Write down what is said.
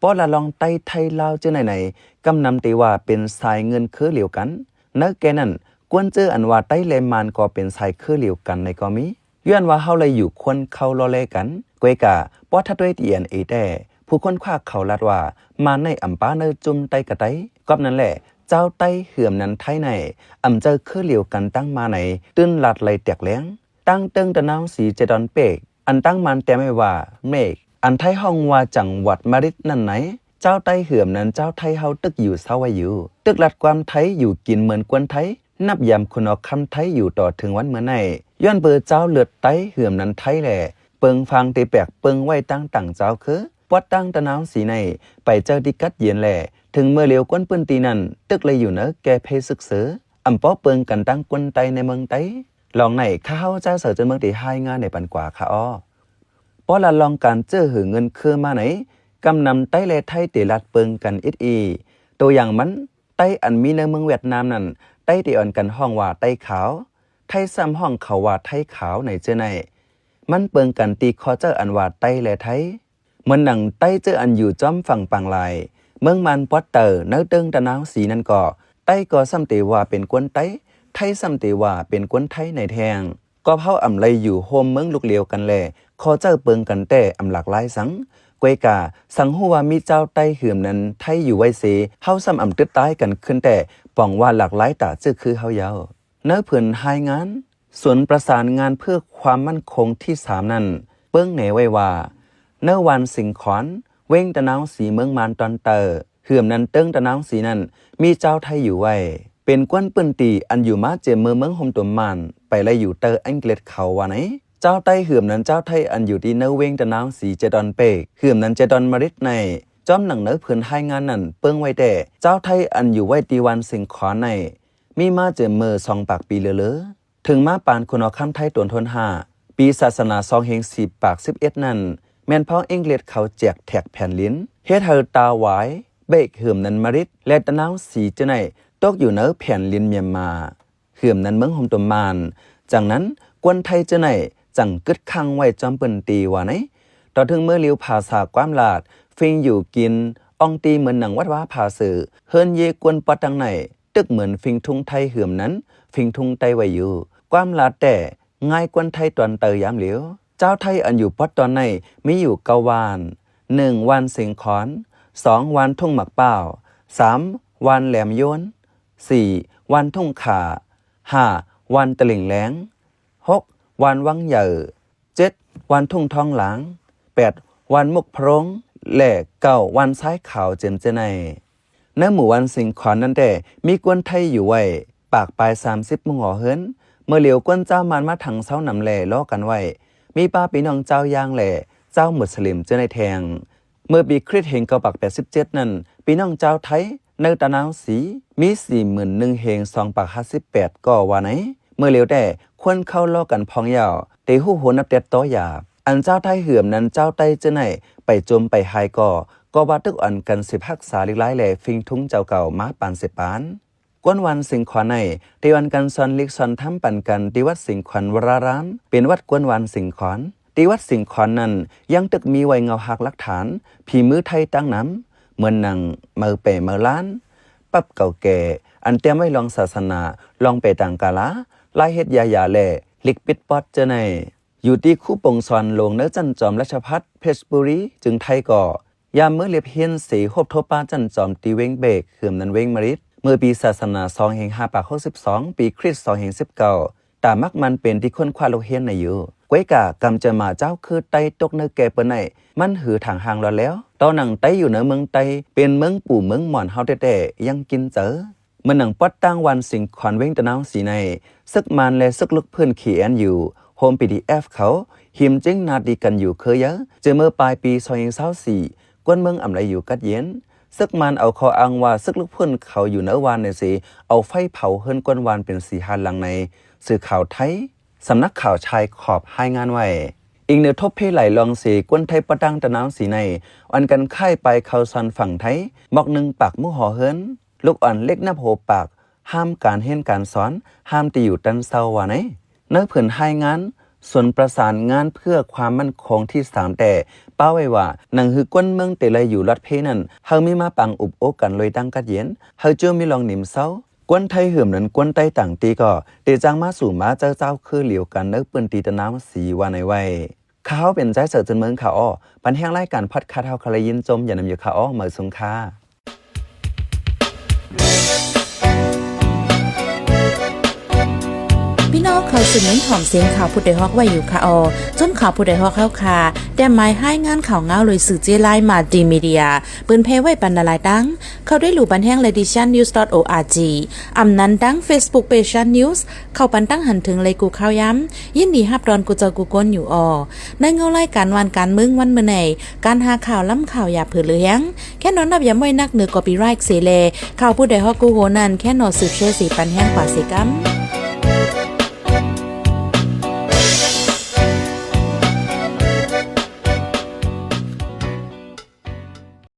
ເພາະລະລອງໄຕ້ໄທລາວເຈີໃນໃນ ກຳນຳເຕວ່າເປັນສາຍເງິນເຄືອລຽວກັນ. ໃນແກ່ນັ້ນ ກວນເຈີອັນວ່າໄຕ້ແລະມານກໍເປັນສາຍເຄືອລຽວກັນໃນກໍມີ. ຍ້ອນວ່າເຮົາໄລຢູ່ຄົນເຂົ້າລໍແລກັນ. ກວຍກາ ບໍ່ທັດດ້ວຍດີເອັນເອແຕ່ ຜູ້ຄົ້ນຄວ້າເຂົາລາດວ່າ ມານໃນອຳປາເນີຈຸ່ມໄຕ້ກະໄຕ. ກອບນັ້ນແຫຼະ ເຈົ້າໄຕ້ເຫືອມນັ້ນໄທໃນ ອຳເຈີເຄືອລຽວກັນຕັ້ງມາໃນ ຕື່ນລາດໄລແຕກແລງ. ຕັ້ງເຕີງຕະນາວສີເຈດອນເປກ ອັນຕັ້ງມານແຕ້ມໄວ້ວ່າ ເມກ ອັນໄທຮ້ອງວ່າຈັງຫວັດມາຣິດນັ້ນໃນ ເຈົ້າໄຕ້ເຫືອມນັ້ນເຈົ້າໄທເຮົາຕຶກຢູ່ເຊົາໄວ້ຢູ່ ຕຶກລັດຄວາມໄທຢູ່ກິນເໝືອນກວນໄທ ນັບຍາມຄຸນອອກຄຳໄທຢູ່ຕໍ່ເຖິງວັນເມື່ອໃນ ຍ້ອນເບີເຈົ້າເລືອດໄຕ້ເຫືອມນັ້ນໄທແລະ ເປິງຟາງເຕແປກເປິງໄວ້ຕັ້ງຕ່າງເຈົ້າຄື ປອດຕັ້ງຕະນາວສີໃນ ໄປເຈີທີ່ກັດເຢັນແລະ ເຖິງເມື່ອລຽວກວນພື້ນທີ່ນັ້ນ ຕຶກໄລຢູ່ເນີແກ່ເພຊຶກເຊີ ອຳປໍເປິງກັນຕັ້ງກວນໄຕໃນເມືອງໄຕ. ລອງໃນ ຂ້າເຮົາຈາເສີເຈີເມືອງເຕຮາຍງານໃນປັນກວາຄາອໍ. ເພາະລະລອງການເຈີຫືອເງິນເຄືອມາໃນ ກຳນຳໄຕແລະໄທເຕລາດເປິງກັນອິດອີ. ໂຕຢ່າງມັນ ໄຕອັນມີໃນເມືອງຫວຽດນາມນັ້ນ ໄຕເຕອ່ອນກັນຮ້ອງວ່າໄຕຂາວ ໄທຊ້ຳຮ້ອງເຂົາວ່າໄທຂາວໃນເຈີໃນ ມັນເປິງກັນທີ່ຂໍ້ເຈີອັນວ່າໄຕແລະໄທ. ເໝືອນໜັງໄຕເຈີອັນຢູ່ຈອມຝັ່ງປາງລາຍ ເມືອງມານປອດເຕີ ໃນເຕີງຕະນາວສີນັ້ນກໍ ໄຕກໍຊ້ຳເຕວ່າເປັນກວນໄຕ ໄທຊ້ຳເຕວ່າເປັນກວນໄທໃນແທ້ງ. ກໍເຮົາອຳໄລຢູ່ໂຮມເມືອງລູກລຽວກັນແລ ຂໍ້ເຈົ້າເປິງກັນແຕ່ອຳຫຼາກຫຼາຍສັງ. ກວຍກາ ສັງຮູ້ວ່າມີເຈົ້າໄຕເຫືອມນັ້ນໄທຢູ່ໄວ້ເສ ເຮົາຊ້ຳອຳຕຶດຕາຍກັນຂຶ້ນແຕ່ ປອງວ່າຫຼາກຫຼາຍຕາຈື່ຄືເຮົາເຍົາ. ໃນຜືນຮາຍງານ ສູນປະສານງານເພື່ອຄວາມໝັ້ນຄົງທີສາມນັ້ນ ເປິ້ງແນໄວ້ວ່າ ໃນວັນສິງຂອນ ເວັງຕະນາວສີ ເມືອງມານຕອນໃຕ້ ເຫືອມນັ້ນເຕີງຕະນາວສີນັ້ນ ມີເຈົ້າໄທຢູ່ໄວ້ ເປັນກວນພື້ນທີ່ອັນຢູ່ມາເຈມເມີເມືອງໂຮມຕຸມມານ ໄປໄລຢູ່ເຕີອັງກິດເຂົາວ່າໃນ. ເຈົ້າໄຕເຫືອມນັ້ນເຈົ້າໄທອັນຢູ່ທີ່ໃນເວັງຕະນາວສີເຈດອນເປກ ເຫືອມນັ້ນເຈດອນມາຣິດໃນ ຈອມໜັງໃນຜືນຮາຍງານນັ້ນເປິ້ງໄວ້ແຕ່ ເຈົ້າໄທອັນຢູ່ໄວ້ທີ່ວັນສິງຂອນໃນ ມີມາເຈີເມີສອງປາກປີເລີໆ. ເຖິງມາປານຄຸນອອກຄຳໄທຕົນທົນຫ້າ ປີສາສະໜາສອງເຮງສີ່ປາກສິບເອັດນັ້ນ ແມ່ນເຜົ່າອັງກິດເຂົາແຈກແທັກແຜ່ນດິນ ເຮັດໃຫ້ຕາວາຍ ເບກ ເຫີມນັນມະລິດ ແລະ ຕະນາວສີເຈີໃນ ຕົກຢູ່ໃນແຜ່ນດິນມຽນມາ ເຫີມນັນເມືອງໂຮມຕຸມມານ. ຈັ່ງນັ້ນ ກວນໄທເຈີໃນ ຈັ່ງກຶດຄ້າງໄວ້ຈອມພື້ນທີ່ວ່າໃນ. ຕໍ່ເຖິງເມື່ອລຽວພາສາຄວາມລາດ ຟິງຢູ່ກິນ ອ່ອງຕີເໝືອນໜັງວັດວາພາເສື ເຮືອນເຢກວນປອດຕັງໃນ ຕຶກເໝືອນຟິງທຸງໄທເຫີມນັ້ນ ຟິງທຸງໄຕໄວ້ຢູ່ ຄວາມລາດແຕ້ ງ່າຍກວນໄທຕອນເຕີຍາມຫຼຽວ. ເຈົ້າໄທອັນຢູ່ປອດຕອນໃນມີຢູ່ເກົ້າວານ ໜຶ່ງ ວານສິງຂອນ ສອງ ວານທົ່ງໝາກພ້າວ ສາມ ວານແຫຼມໂຍນ ສີ່ ວານທົ່ງຂາ ຫ້າ ວານຕະລິ່ງແລງ ຫົກ ວານວັງໃຫຍ່ ເຈັດ ວັນທຸ່ງທອງຫຼາງ ແປດ ວັນມຸກພະໂຣງ ແລະ ເກົ້າ ວັນຊາຍຂາວເຈີນເຈີໃນ. ໃນໝູ່ວັນສິງຂອນນັ້ນແຕ່ ມີກວນໄທຢູ່ໄວ້ປາກປາຍສາມສິບມຸງຫໍເຮືອນ. ເມື່ອຫຼຽວກວນຊາວມານມາທັງຊາວນຳແລລໍກັນໄວ້ ມີປ້າພີ່ນ້ອງຊາວຢາງ ແລະ ຊາວມຸດສະລິມເຈີໃນແທງ. ເມື່ອປີຄຣິດເຮງເກົ້າປາກແປດສິບເຈັດນັ້ນ ພີ່ນ້ອງຊາວໄທໃນຕານາວສີມີສີ່ໝື່ນໜຶ່ງເຮງສອງປາກຫ້າສິບແປດກໍວ່າໃນ. ເມື່ອຫຼຽວແຕ່ ຄົນເຂົ້າລໍກັນພອງຍາວ ເຕຮູ້ໂຫນັບແຕ່ຕໍ່ຢາບ ອັນຊາວໄທເຫີມນັ້ນ ຊາວໄຕເຈີໃນໄປຈົມໄປຫາຍກໍ ກໍວ່າຕຶກອ່ອນກັນສືບຮັກສາລິກລາຍ ແລະ ຟິງທຸງເຈົ້າເກົ່າມາປານສິບປານ. ກວນວັນສິງຂອນໃນ ເຕອ່ອນກັນສອນລິກສອນທຳປັນກັນທີ່ວັດສິງຂອນວະລາຣາມ ເປັນວັດກວນວັນສິງຂອນ. ທີ່ວັດສິງຂອນນັ້ນ ຍັງຕຶກມີໄວ້ເງົາຮາກຫຼັກຖານ ຝີມືໄທຕັ້ງນຳ ເໝືອນໜັງ ໄມ້ແປໄມ້ລ້ານ ປັບເກົ່າແກ່ ອັນແຕ້ມໄວ້ລອງສາສະໜາ ລອງແປຕາງກາລາ ລາຍເຮັດຢາຢາ ແລະ ລິກປິດປອດເຈີໃນ. ຢູ່ທີ່ຄູປົງສອນຫຼວງເນີຈັນຈອມ ລາຊະພັດ ເພຊບູລີ ຈຶ່ງໄທກໍ ຍາມເມີລຽບຮຽນເສ ໂຮບໂທປາຈັນຈອມ ຕີເວັງເບກ ເຫີມນັນເວັງມະລິດ ເມື່ອປີສາສະໜາສອງເຮງຫ້າປາກຫົກສິບສອງ ປີຄຣິດສອງເຮງສິບເກົ້າ ຕາມັກມັນເປັນທີ່ຄົ້ນຄວ້າລູກຮຽນໃນຢູ່. ກວຍກາ ກຳຈະມາເຈົ້າຄືໄຕຕົກເນີແກ່ເປີນໃນ ມັນຫືທາງຫ່າງລອດແລ້ວ ຕໍ່ໜັງໄຕຢູ່ເນີເມືອງໄຕ ເປັນເມືອງປູເມືອງໝອນເຮົາແທ້ໆ ຍັງກິນເຈີ. ເມື່ອໜັງປອດຕັ້ງວັນສິງຂອນເວັງຕະນາວສີໃນ ເສິກມານ ແລະ ເສິກລຸກພື້ນ ເຄເອັນຢູ ໂຮມ ພີທີເອັຟ ເຂົາ ຫິມຈິງໜ້າຕີກັນຢູ່ເຄີຍາ ເຈີເມີປາຍປີສອງເຮງຊາວສີ່ ກວນເມືອງອຳໄລຢູ່ກັດເຢັນ. ເສິກມານເອົາຂໍ້ອ້າງວ່າເສິກລຸກພື້ນເຂົາຢູ່ເນີວານໃນເສ ເອົາໄຟເຜົາເຮືອນກວນວານເປັນສີ່ຫ້າຫຼັງໃນ ສື່ຂ່າວໄທ ສຳນັກຂ່າວຊາຍຂອບ ຮາຍງານໄວ້. ອີງເໜືອທົບເພໄຫຼລອງເສ ກວນໄທປະດັງຕະນາວສີໃນ ອ່ອນກັນຄ້າຍປາຍເຂົ້າຊ່ອນຝັ່ງໄທ ໝອກໜຶ່ງປາກໝູ່ຫໍເຮືອນ ລູກອ່ອນເລັກນັບຫົວປາກ ຫ້າມການຮຽນການສອນ ຫ້າມທີ່ຢູ່ຕັນເຊົາວ່າໃນ. ໃນຜືນຮາຍງານ ສ່ວນປະສານງານເພື່ອຄວາມໝັ້ນຄົງທີສາມແຕ່ ປ້າໄວ້ວ່າ ໜັງຫືກວນເມືອງເຕໄລຢູ່ລັດເພນັ້ນ ເຮົາມີມາປາງອຸບໂອ້ກັນໂລຍຕັ້ງກັດເຢັນ ເຮົາເຈົ້າມີລອງໜິມເຊົາ ກວນໄທເຫີມນັ້ນກວນໃຕ້ຕ່າງຕີກໍ ເຕຈ້າງມາສູ່ມາເຈີເຈົ້າຄືຫຼຽວກັນໃນພື້ນທີ່ຕະນາວສີວ່າໃນໄວ້. ຂ້າເຮົາເປັນໃຈເສີດເຊີນເມືອງ ຂ້າອໍ ບັນແຮງລາຍການພອດຄາສເຮົາຄະລະຍິນຊົມ ຢ່ານຳຢູ່ ຂ້າອໍ ເໝີຊຸງຄ່າ. ພີ່ນ້ອງເຂົ້າສູ່ເມັນຖອມສຽງຂ່າວຜູ້ດອຍຮອກໄວ້ຢູ່ ຂ້າອໍ ຊົມຂ່າວຜູ້ດອຍຮອກເຮົາຄ່າ ແຕ້ມໝາຍຮາຍງານຂ່າວງາວໂລຍສື່ເຈ້ລາຍ Multimedia ເປີນແຜ່ໄວ້ປັນຫຼາຍໆຕັ້ງ ເຂົ້າໄດ້ລູບັນແຮງ Ladyshan News dot org ອຳນັ້ນດັ່ງ Facebook Page Shan News ເຂົ້າປັນຕັ້ງຫັນເຖິງໄລກູ່ຂ່າວຍາມ ຍິນດີຮັບຕ້ອນກູ່ເຈົ້າກູ່ຄົນຢູ່ອໍ. ໃນເງົາລາຍການຫວ່ານການເມືອງວັນມື້ໃນ ການຫາຂ່າວລ້ຳຂ່າວຢ່າເຜີເຫຼືອແຮງ ແຄ່ນອນນັບຢາມໄວ້ນັກເໜືອ copyright ເສແລ ຂ່າວຜູ້ດອຍຮອກກູ່ໂຮນັ້ນ ແຄ່ນອນສືບແຊເສປັນແຮງກວ່າເສກຳ.